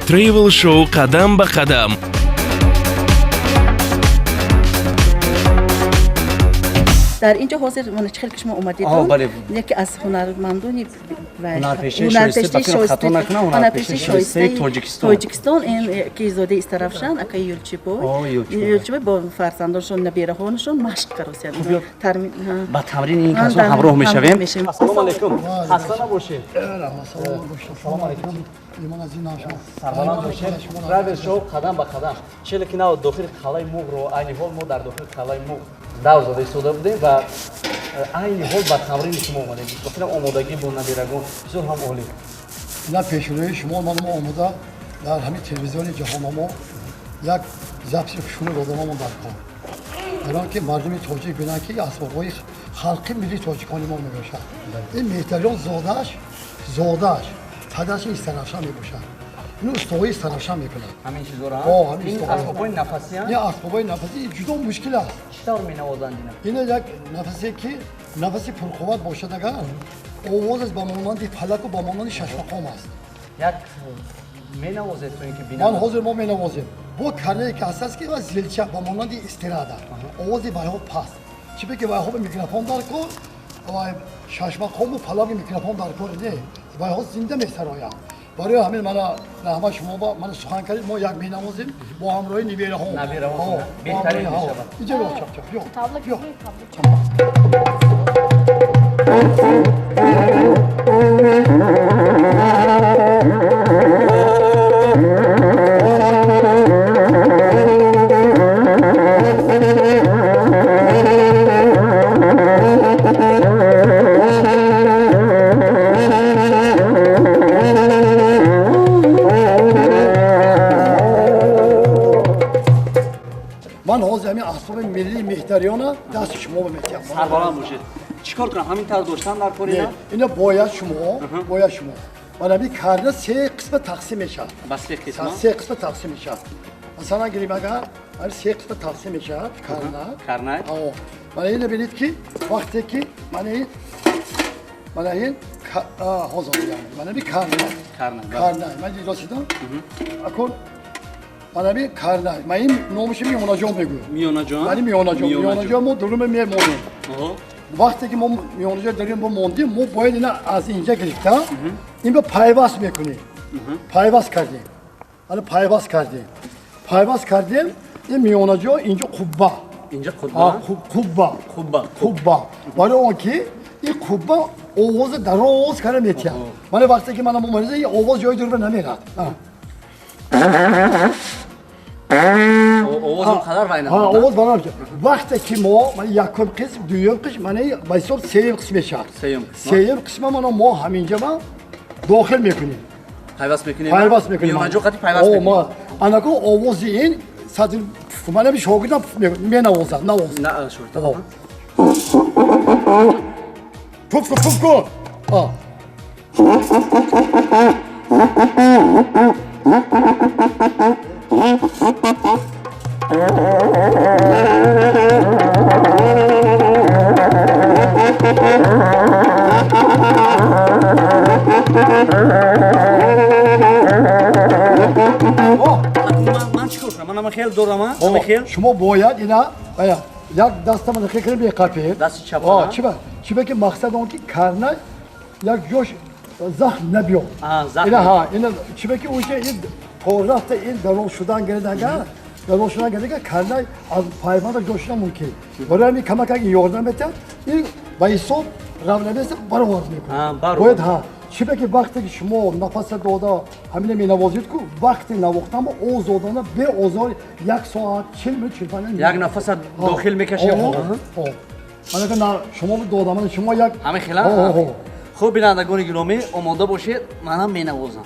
Travel Show қадам ба қадам. Дар ин ҷо ҳозир мана чӣ хел ки шумо омадед, яке аз ҳунармандони ҳунарпешаи шоистаи Тоҷикистон ин ки зодаи Истаравшан, акаи Юлчибой. Юлчибой бо фарзандоншон, набераҳонашон машқ каросиянд. Ба тамрини ин касон ҳамроҳ мешавем. Ассалому алайкум, хаста набошед. Ассалому алайкум, сарбаланд бошед. Travel Show қадам ба қадам. Челе ки нав дохили қалъаи Муғро, айни ҳол мо дар дохили қалъаи Муғ дав зада истода будем ва айни ҳол ба тамрини шумо омадем. Воқеан омодагӣ бо набирагон бисёр ҳам олӣ. Ина пешрӯи шумо ман мо омода дар ҳамин телевизиони ҷаҳоннамо як записи хушуну додамамон дар кор. Дар он ки мардуми тоҷик бинанд, ки асбобҳои халқи миллии тоҷикони мо мебошад. Ин Меҳтариён зодааш падараш Истаравшан мебошад. Ин устоҳои Истаравшан мекунад. Ҳамин чизҳоро? Ин асбобҳои нафасиянд? Ин асбобҳои нафасӣ ҷудо мушкил аст. Чӣ тавр менавозанд ина? Ина як нафасе ки нафаси пурқувват бошад, агар овозаш ба монанди фалаку ба монанди шашмақом аст. Як менавозед то ин ки бинавозед? Ман ҳозир мо менавозем. Бо карнае ки ҳаст ки ва зилча ба монанди эстрада. Овози вайҳо паст. Чӣ ки вайҳо ба микрофон дар кор, ва шашмақому фалаки микрофон дар кор не. Вайҳо зинда месароянд. Барои ҳамин мана раҳмат шумо ба мана сухан кардед, мо як менавозем бо ҳамроҳи набераҳо. Набераҳо беҳтарин мешавад. Инҷо биё, чап чап, биё. Биё. Ман ҳозир ҳамин асбоби миллии Меҳтариёна дасти шумо метиҳам. Сарбаланд бошед. Чӣ кор кунам? Ҳамин тавр доштан дар кор ина? Ина бояд шумо ман ҳамин карна се қисма тақсим мешавад. Ба се қисма? Се қисма тақсим мешавад. Масалан гирем, агар ҳамин се қисма тақсим мешавад карна. Карна? Мана ина бинед ки вақте ки мана ин ҳозир мана ин карна. Карна. Карна. Ман дидосидам. Акун мана ин карна. Ман ин номашро Миёнаҷон мегӯям. Миёнаҷон? Ман Миёнаҷон. Миёнаҷон мо дурума мемонем. Вақте ки мо миёнаҷон дорем бо мондем, мо бояд ина аз инҷа гирифта, ин ба пайваст мекунем. Пайваст кардем. Ана пайваст кардем. Пайваст кардем, ин миёнаҷо инҷо қубба. Инҷо қубба? Қубба. Қубба. Қубба. Барои он ки ин қубба овози дароз карда метиҳад. Мана вақте ки мана мо ин овоз ҷои дур намерад. Овоз он қадар вайна. Овоз баланд. Вақте ки мо якум қисм, дуюм қисм, мана ба ҳисоб сеюм қисм мешавад. Сеюм қисм. Сеюм қисма мана мо ҳаминҷа ма дохил мекунем. Пайваст мекунем. Пайваст мекунем. Миёнаҷо қати пайваст мекунем. Анаку овози ин садр мана шогирдам менавозад, навоз. На, шогирдам. Пуф пуф кун. Ман чӣ кор кунам? Ман ама хел дорам, ама хел? Шумо бояд ина як даста мана хел кунем беқапед. Дасти чап. Чиба? Чиба ки мақсад он ки карна як ҷош захм набиёд. Ина ҳа, ина чиба ки уже ин то рафта ин дароз шудан гирад, дароз шудан гирад, карна аз пайванда ҷо шудан мумкин. Барои ҳамин камак ин ёрдам метиҳад, ин ба ҳисоб равнавеса баровард мекунад. Бояд ҳа, чиба ки вақте ки шумо нафаса дода ҳамина менавозед ку, вақти навохтан озодона беозор 1 соат 40 минут 45 як нафаса дохил мекашед. Мана шумо дода, мана шумо як ҳамин хела. Хуб, бинандагони гиромӣ, омода бошед, манам менавозам.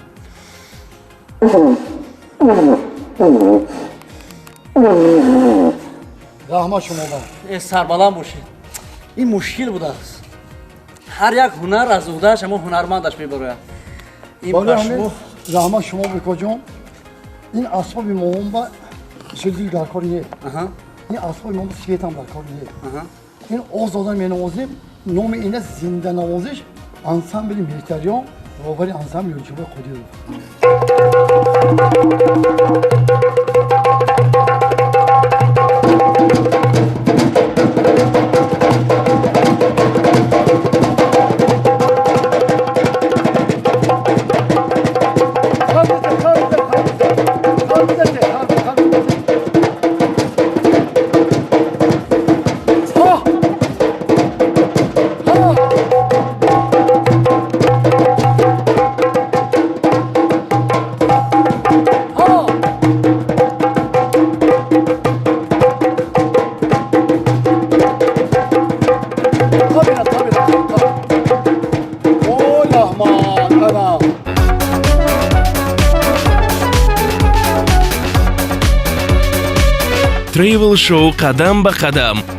Раҳмат шумо ба. Сарбаланд бошед. Ин мушкил будааст. Ҳар як ҳунар аз уҳдааш ҳамон ҳунармандаш мебарояд. Ин ба шумо раҳмат шумо бекоҷон. Ин асбоби моҳон ба чизи дар кор не. Ин асбоби моҳон светам дар кор не. Ин озода менавозем, номи ина зинданавозиш ансамбли Меҳтариён, роҳбари ансамбл Юлчибой Қодиров. Travel Show қадам ба қадам.